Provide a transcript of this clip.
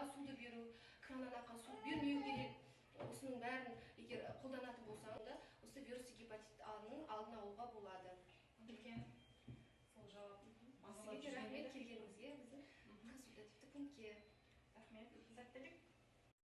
тазартылған суды беру, краннан аққан суды бермеу керек. Осының бәрін егер қолданатын болсаң да, осы вирусты гепатит А-ның алдын алуға болады. Үлкен сол жауап. Сізге де рахмет келгеніңізге, біздің консультативті пунктке. Рахмет, сәттілік.